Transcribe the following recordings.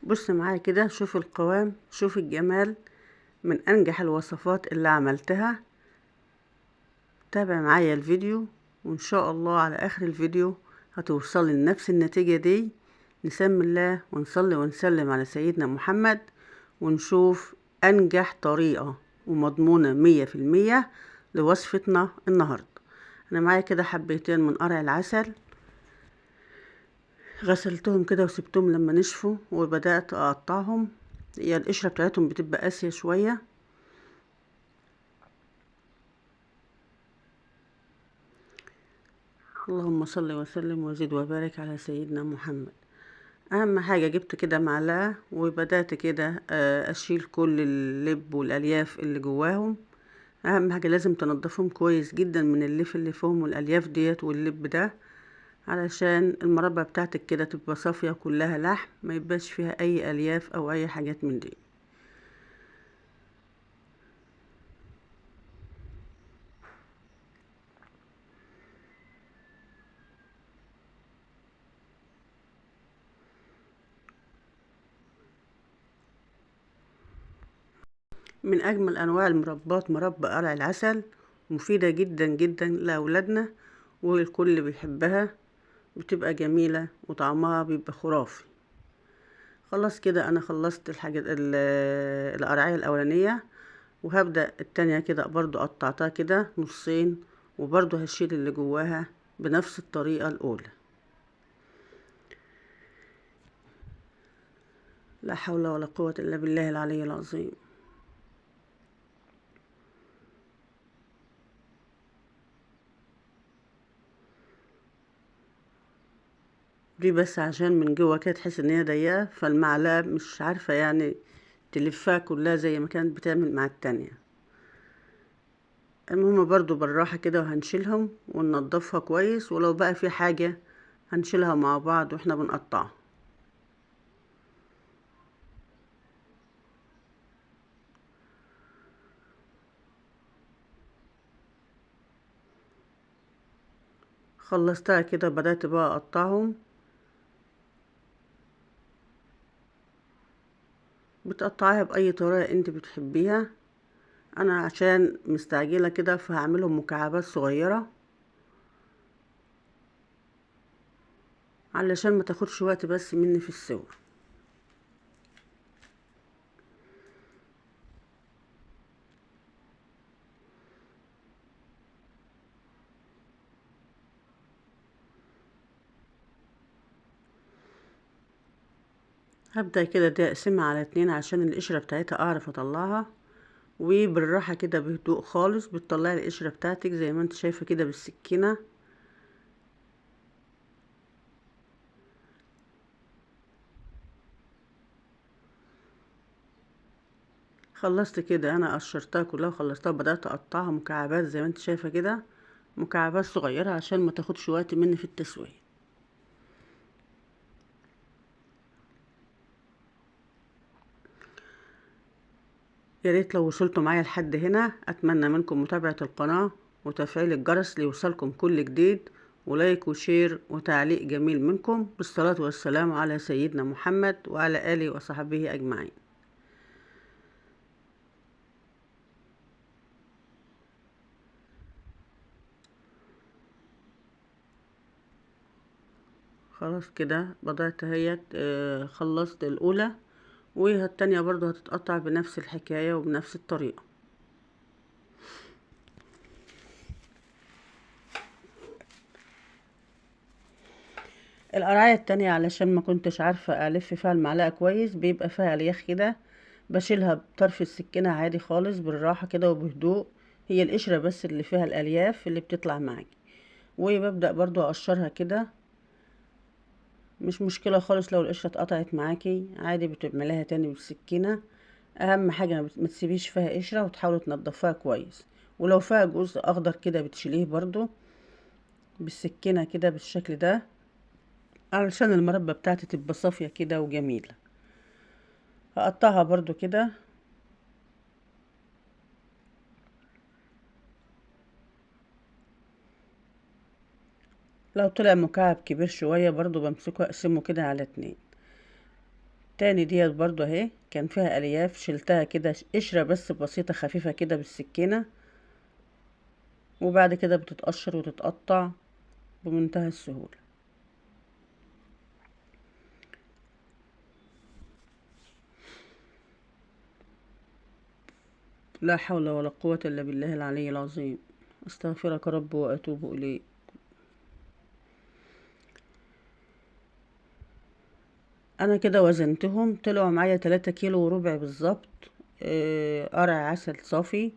بص معايا كده، شوف القوام، شوف الجمال. من انجح الوصفات اللي عملتها. تابع معايا الفيديو وان شاء الله على اخر الفيديو هتوصلي لنفس النتيجة دي. نسمي الله ونصلي ونسلم على سيدنا محمد، ونشوف انجح طريقة ومضمونة 100% لوصفتنا النهاردة. انا معايا كده حبيتين من قرع العسل، غسلتهم كده وسبتهم لما نشفوا وبدأت اقطعهم. هي القشرة بتاعتهم بتبقى قاسية شوية. اللهم صل وسلم وزد وبارك على سيدنا محمد. اهم حاجة جبت كده معلقة وبدأت كده اشيل كل اللب والالياف اللي جواهم. اهم حاجة لازم تنضفهم كويس جدا من الليف اللي فيهم والالياف ديت واللب ده، علشان المربى بتاعتك كده تبقى صافية كلها لحم، ما يبقاش فيها اي الياف او اي حاجات من دي. من اجمل انواع المربات مربى قرع العسل، مفيدة جدا جدا لاولادنا والكل بيحبها، بتبقى جميلة وطعمها بيبقى خرافي. خلاص كده انا خلصت الحاجة القرعية الاولانية، وهبدأ التانية كده برضو قطعتها كده نصين، وبرضو هشيل اللي جواها بنفس الطريقة الاولى. لا حول ولا قوة الا بالله العلي العظيم. دي بس عشان من جوه كده تحس ان هي ضيقه، فالمعلقه مش عارفه تلفها كلها زي ما كانت بتعمل مع التانية. المهم برضو بالراحه كده وهنشيلهم وننضفها كويس، ولو بقى في حاجه هنشيلها مع بعض واحنا بنقطعها. خلصتها كده بدأت بقى اقطعهم. بتقطعيها بأي طريقة انت بتحبيها. انا عشان مستعجلة كده فهعملهم مكعبات صغيرة علشان ما تاخدش وقت بس مني في السوا. هبدأ كده دي اقسمها على 2 عشان القشرة بتاعتها اعرف اطلعها، وبالراحة كده بهدوء خالص بتطلعي القشرة بتاعتك زي ما انت شايفة كده بالسكينة. خلصت كده انا قشرتها كلها وخلصتها، بدأت اقطعها مكعبات زي ما انت شايفة كده، مكعبات صغيرة عشان ما تاخدش وقت مني في التسوية. يا ريت لو وصلتوا معايا لحد هنا، اتمنى منكم متابعة القناة وتفعيل الجرس ليوصلكم كل جديد، و like و share وتعليق جميل منكم. بالصلاة والسلام على سيدنا محمد وعلى آله وصحبه أجمعين. خلاص كده بدأت اهيت، خلصت الأولى، والتانية برضو هتتقطع بنفس الحكاية وبنفس الطريقة. القراية التانية علشان ما كنتش عارفة ألف فيها المعلقة كويس، بيبقى فيها ألياف كده، بشيلها بطرف السكينة عادي خالص بالراحة كده وبهدوء، هي القشرة بس اللي فيها الألياف اللي بتطلع معاكي. وببدأ برضو أقشرها كده، مش مشكلة خالص لو القشرة اتقطعت معاكي عادي، بتعمليها تاني بالسكينة. أهم حاجة ما تسيبيش فيها قشرة، وتحاولي تنضفيها كويس، ولو فيها جزء أخضر كده بتشيليه برضو بالسكينة كده بالشكل ده، علشان المربى بتاعتي تبقى صافية كده وجميلة. هقطعها برضو كده. لو طلع مكعب كبير شوية برضو بمسكه اقسمه كده على 2. تاني ديت برضو اهي كان فيها الياف، شلتها كده قشرة بس بسيطة خفيفة كده بالسكينة، وبعد كده بتتقشر وتتقطع بمنتهى السهولة. لا حول ولا قوة إلا بالله العلي العظيم، استغفرك رب وأتوب إليك. أنا كده وزنتهم طلعوا معايا 3 كيلو وربع بالظبط، قرع عسل صافي.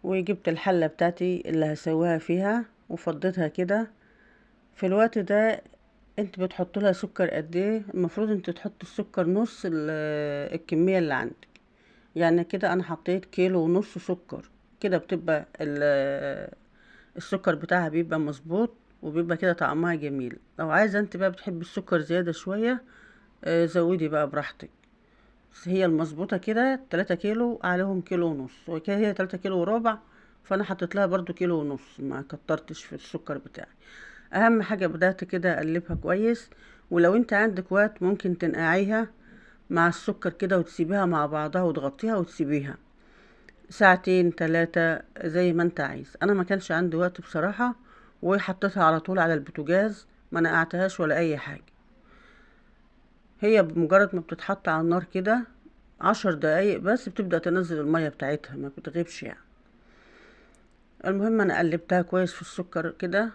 وجبت الحلة بتاعتي اللي هسويها فيها وفضيتها كده. في الوقت ده انت بتحط لها سكر قد ايه؟ المفروض انت تحط السكر نص الكمية اللي عندك، يعني كده انا حطيت كيلو ونص سكر، كده بتبقى السكر بتاعها بيبقى مظبوط وبيبقى كده طعمها جميل. لو عايزة انت بقى بتحبي السكر زيادة شوية، زودي بقى براحتك، بس هي المظبوطة كده 3 كيلو عليهم كيلو ونص، وكده هي 3 كيلو وربع، فانا حطيت لها برضو كيلو ونص، ما كترتش في السكر بتاعي. اهم حاجة بدأت كده اقلبها كويس، ولو انت عندك وقت ممكن تنقعيها مع السكر كده وتسيبيها مع بعضها وتغطيها وتسيبيها ساعتين 3 زي ما انت عايز. انا ما كانش عندي وقت بصراحة، وحطيتها على طول على البوتاجاز، ما نقعتهاش ولا اي حاجة. هي بمجرد ما بتتحط على النار كده 10 دقايق بس بتبدأ تنزل المية بتاعتها، ما بتغيبش يعني. المهم انا قلبتها كويس في السكر كده،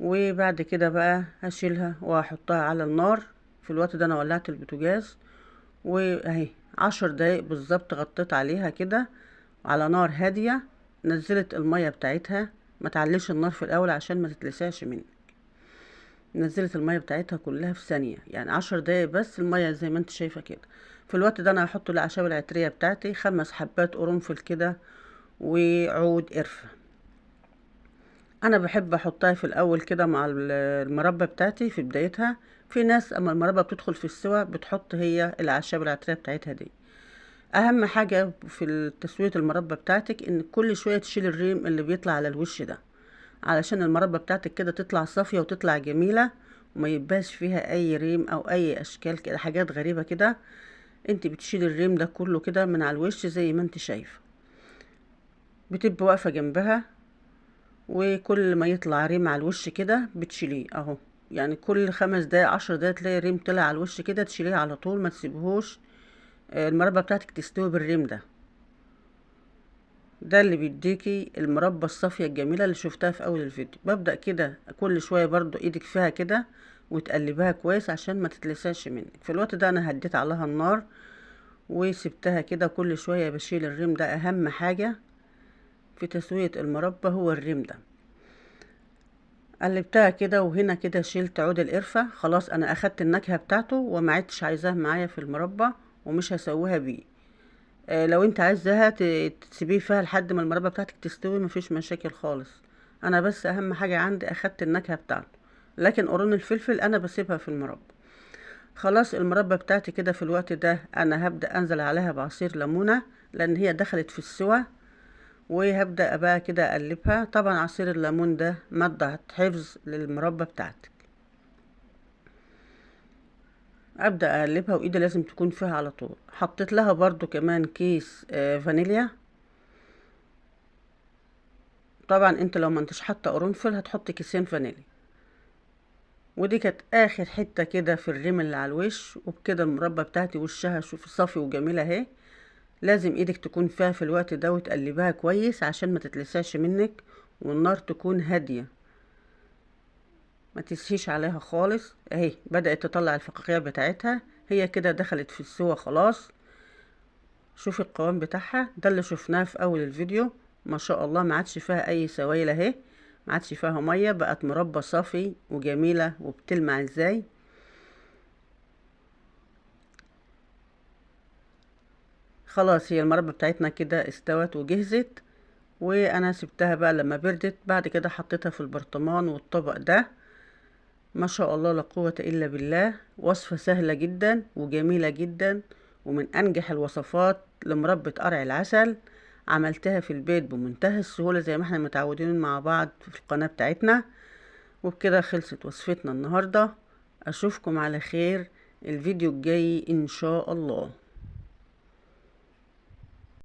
وبعد كده بقى هشيلها وهحطها على النار. في الوقت ده انا ولعت البوتاجاز، واهي 10 دقايق بالظبط غطيت عليها كده على نار هادية، نزلت المية بتاعتها. ما تعليش النار في الاول عشان ما تتلسعش منك. نزلت المية بتاعتها كلها في ثانية، يعني 10 دقايق بس المية زي ما انت شايفة كده. في الوقت ده انا هحط الاعشاب العطرية بتاعتي، 5 حبات قرنفل كده وعود قرفة. انا بحب احطها في الاول كده مع المربى بتاعتي في بدايتها. في ناس اما المربى بتدخل في السوا بتحط هي الاعشاب العطرية بتاعتها دي. اهم حاجة في تسوية المربى بتاعتك ان كل شوية تشيل الريم اللي بيطلع على الوش ده، علشان المربى بتاعتك كده تطلع صافية وتطلع جميلة وما يبقاش فيها اي ريم او اي اشكال كده حاجات غريبة كده. انت بتشيل الريم ده كله كده من على الوش زي ما انت شايفة، بتبقى واقفة جنبها، وكل ما يطلع ريم على الوش كده بتشيليه اهو. يعني كل 5 دقايق 10 دقايق تلاقي ريم طلع على الوش كده، تشيليه على طول، ما تسيبهوش. المربى بتاعتك تستوي بالريم ده. ده اللي بيديكي المربى الصافية الجميلة اللي شفتها في اول الفيديو. ببدأ كده كل شوية برضو ايدك فيها كده وتقلبها كويس عشان ما تتلسعش منك. في الوقت ده انا هديت عليها النار وسبتها كده، كل شوية بشيل الريم ده. اهم حاجة في تسوية المربى هو الريم ده. قلبتها كده، وهنا كده شلت عود القرفة، خلاص انا اخدت النكهة بتاعته وما عدتش عايزاه معايا في المربى ومش هسويها بيه. لو انت عايزاها تسيبيه فيها لحد ما المربى بتاعتك تستوي مفيش مشاكل خالص. انا بس اهم حاجة عندي اخدت النكهة بتاعته، لكن قرون الفلفل انا بسيبها في المربى. خلاص المربى بتاعتي كده في الوقت ده انا هبدأ انزل عليها بعصير ليمونة لان هي دخلت في السوى، وهبدأ بقى كده اقلبها. طبعا عصير الليمون ده مادة حفظ للمربى بتاعتك. ابدأ اقلبها وايدي لازم تكون فيها على طول. حطيت لها برضو كمان كيس فانيليا. طبعا انت لو ما انتش حاطه قرنفل هتحطي كيسين فانيليا. ودي كانت اخر حته كده في الريم اللي على الوش. وبكده المربى بتاعتي وشها شوف صافي وجميله اهي. لازم ايدك تكون فيها في الوقت ده وتقلبها كويس عشان ما تتلسعش منك، والنار تكون هاديه ما تسهيش عليها خالص. اهي بدأت تطلع الفقاقيع بتاعتها، هي كده دخلت في السوا خلاص. شوفي القوام بتاعها ده اللي شفناه في اول الفيديو، ما شاء الله ما عادش فيها اي سوائل اهي، ما عادش فيها ميه، بقت مربى صافي وجميله وبتلمع ازاي. خلاص هي المربى بتاعتنا كده استوت وجهزت، وانا سبتها بقى لما بردت. بعد كده حطيتها في البرطمان والطبق ده. ما شاء الله لا قوة إلا بالله، وصفة سهلة جدا وجميلة جدا ومن أنجح الوصفات لمربى قرع العسل. عملتها في البيت بمنتهى السهولة زي ما احنا متعودين مع بعض في القناة بتاعتنا. وبكده خلصت وصفتنا النهاردة. اشوفكم على خير الفيديو الجاي ان شاء الله.